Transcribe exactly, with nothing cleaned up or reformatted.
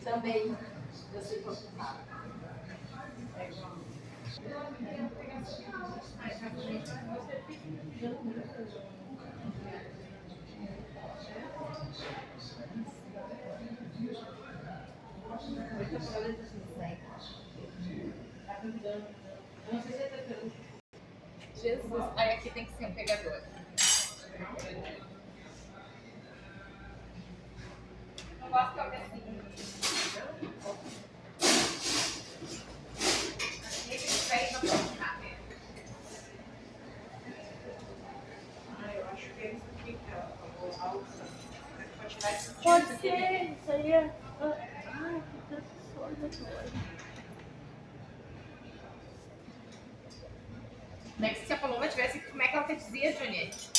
Também. Jesus, ai, aqui tem que ser um pegador. Não gosto que é assim. Aqui ele fez uma coisa rápida. Ah, eu acho que é isso aqui que ela falou, alça. Pode ser, isso aí é. Ah, ai, que tanto sono, doido. Mas se a Paloma tivesse, como é que ela te dizia, Juliette?